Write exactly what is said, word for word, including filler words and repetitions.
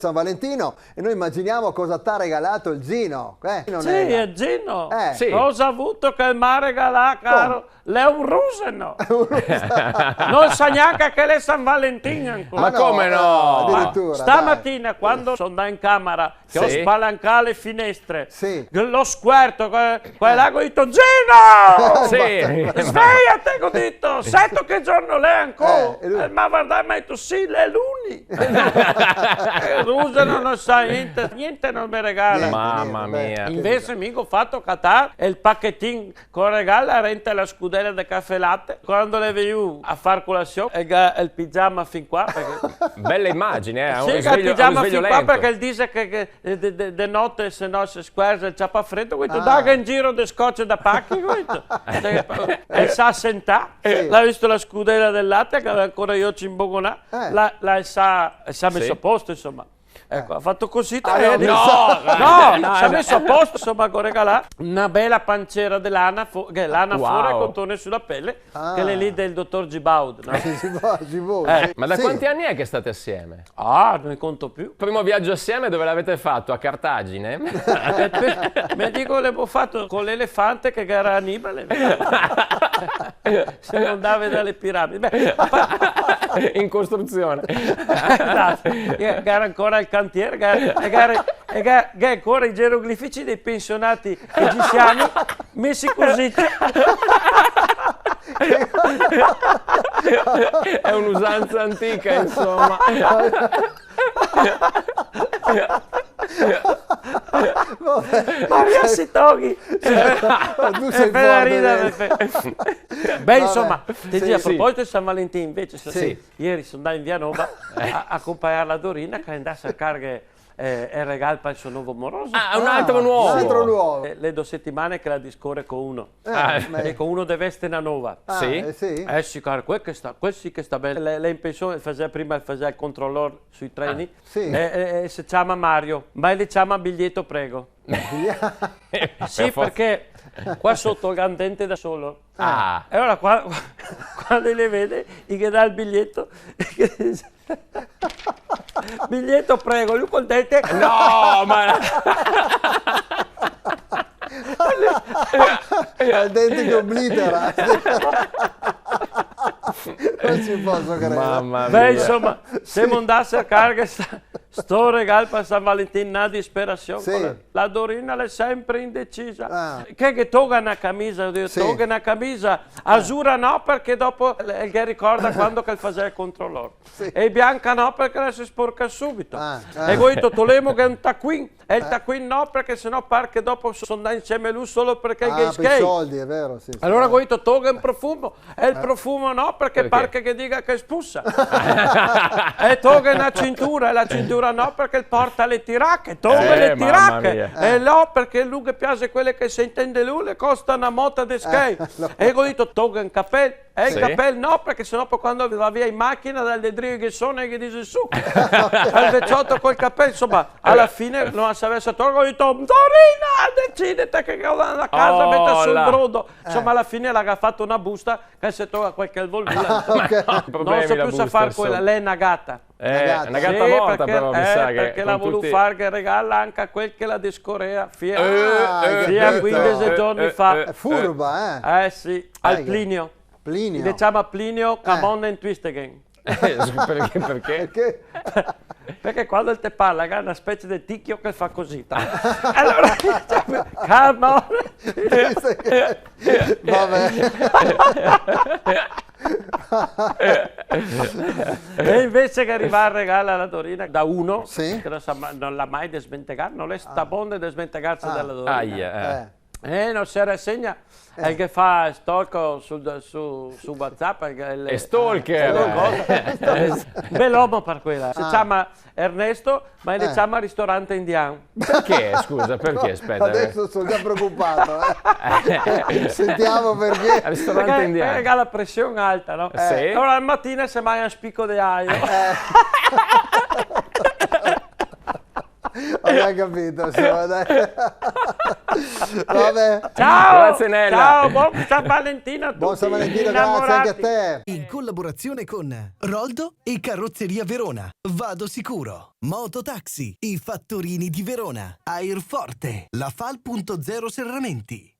San Valentino e noi immaginiamo cosa t'ha regalato il Gino, eh? Non sì, è la- il Gino. Eh. Sì. Cosa ha avuto che m'ha regalato, caro? Come? L'è un ruseno. Un ruseno. Non sa gnanca che l'è San Valentin ancora. Ma no, come no? Eh, addirittura, dai. Stamatina, quando so' ndà in camera, che ho spalancà le finestre, sì, che lo squerto, que-, quel là, go dito: "Gino! Sì. Svegliate", go dito, "seto che giorno l'è ancora?" Eh, e lui? Eh, m'ha vardà e m'ha dito: "Sì, l'è luni." Eh, ruseno, no sa gnente, gnente no me regala. Gnente, gnente, beh. Mamma mia. Invese mi go fato catar el pachetin co regala rente la scudela de cafè latte. Quando l'è vegnù a far colasion, el ga el pigiama fin qua, parché... Bella immagine, eh? Sì, un risveglio, el pigiama un risveglio fin qua, lento. Parché el dise che, che, eh, de, de, de note, se no se squerza, el ciapa fredo, go dito: "Daga in giro de scoce da pachi", go dito. Cioè, el s'ha sentà, sì, l'ha visto la scudela del latte, che aveva ancora i oci imbogonà, eh, l'ha, l'ha, el s'ha, el s'ha meso a posto, insoma. Eco, ha fato cusì, ah, no, no, no, no, s'ha meso a posto, insoma, go regalà na bela pancera de lana, fo-, che lana fora e cotone su la pele, che l'è lì del dotor Gibaud, no? Gibaud, Gibaud, eh, sì. Ma da quanti anni è che state assieme? Ah, no conto più. Primo viaggio assieme dove l'avete fatto? A Cartagine? Eh, pe-, me digo, l'emo fato co l'elefante che gera Anibale. Se no ndava da le piramidi. Beh, a par- In costruzione. Esato. Che, che gera ancora el cantier, che gera, e che gera, e che, che gera ancora i geroglifici dei pensionati egiziani mesi cusì. È un'usanza antica, insomma. Vabbè. Maria Sitoghi. Ma tu sei forte, vero? Beh, insoma, te digo, a proposito de San Valentin, invese, ieri so' ndà in Via Nova a, a conpagnar la Dorina che l'è ndà a sercar, eh, el regal par el so novo moroso. Ah, un altro nuovo. Un altro nuovo. Eh, l'è do setimane che la discore co uno. Eh, e co uno de veste na nova. Ah, sì? Eh, sì. Eh, sì, caro, quel che sta, quel sì che sta ben. L'è, l'è in pension, el fasea, prima el fasea el controlor sui treni. Ah, sì. E, e, e se ciama Mario, ma el ciama biglieto prego. Sì, parché qua soto el ga un dente da solo. Ah. E alora qua, quando i le vede, i ghe dà el biglieto, i ghe dixe: "Biglieto prego", lu col dente. No, ma... Al dente che oblitera. Non ci posso credere. Mamma mia. Beh, insoma, semo ndà a sercar sta, sto regal par San Valentin, na disperasion. Sì. La Dorina l'è sempre indecisa. Ah. Che, che toga na camisa, go dito, sì, toga na camisa asura no, parché dopo el, el ghe ricorda quando che el fasea el controlor. Sì. E bianca no, parché la se sporca subito. Ah, ah. E go dito, tolemo che un tacuin. E el tacuin no, parché se no par che dopo so' ndà insieme lu solo parché el ghe... Ah, per i soldi, è vero, sì, sì. Alora go dito, toga un profumo. E el profumo no, parché par che diga che spusa. E toga na cintura, e la cintura no, parché el porta le tirache. Toga le tirache. Eh, mamma mia. E no, parché lu ghe piaxe quele che se intende lu, le costa na mota de schei. Eh, no. E go dito, toga un capel. E el capel no, parché se no po quando va via in machina dal de drio i ghe sona e i ghe dixe: "Su!" Al vecioto col capel, insoma, ala fine no la savea se tolga, go dito: "Dorina, decidete che go da casa, meta su el brodo." Insoma, ala fine la ga fato na busta che se toga qualche volvula. Ah, ok. No se pol far quela, l'è na gata. Eh, na gata. Na gata morta, parché, però, mi sa che parché la vol far che regala anca a quel che la discorea, fia, eh, fia quindese giorni fa. È furba, eh. Eh, sì, al Plinio. Plinio. I le ciama Plinio, come on and twist again. Eh, perché, perché? Perché? Parché quando el te parla, el ga na specie de tichio che fa cusì. Alora, come on. Vabbè. E invese che riva el regalo a la Dorina da uno, sì, che no sa ma-, no l'ha mai desmentegà, no l'è stà bon de desmentegarse da la Dorina. Aia, eh. Eh. Eh, no se rasegna, eh, el che fa stalk sul, su, su WhatsApp, el, el, e stalker! Eh, cosa? Bel omo par quela. Se ciama Ernesto, ma i le ciama ristorante indian. Perché, scusa, perché? Aspetta, eh. Adesso sono già preoccupato, eh. Sentiamo perché. Ristorante indian. Parché, parché el ga la presion alta, no? Sì. E alora la matina se magna un spico de aio. Eh. Abbiamo capito, insomma, dai. Vabbè. Ciao! Grazie, Nella. Ciao, buon San Valentino a tutti. Buon San Valentino, grazie anche a te. Innamorati. In collaborazione con Roldo e Carrozzeria Verona, Vado Sicuro, Mototaxi, i fattorini di Verona, Airforte, La Fal punto zero Serramenti.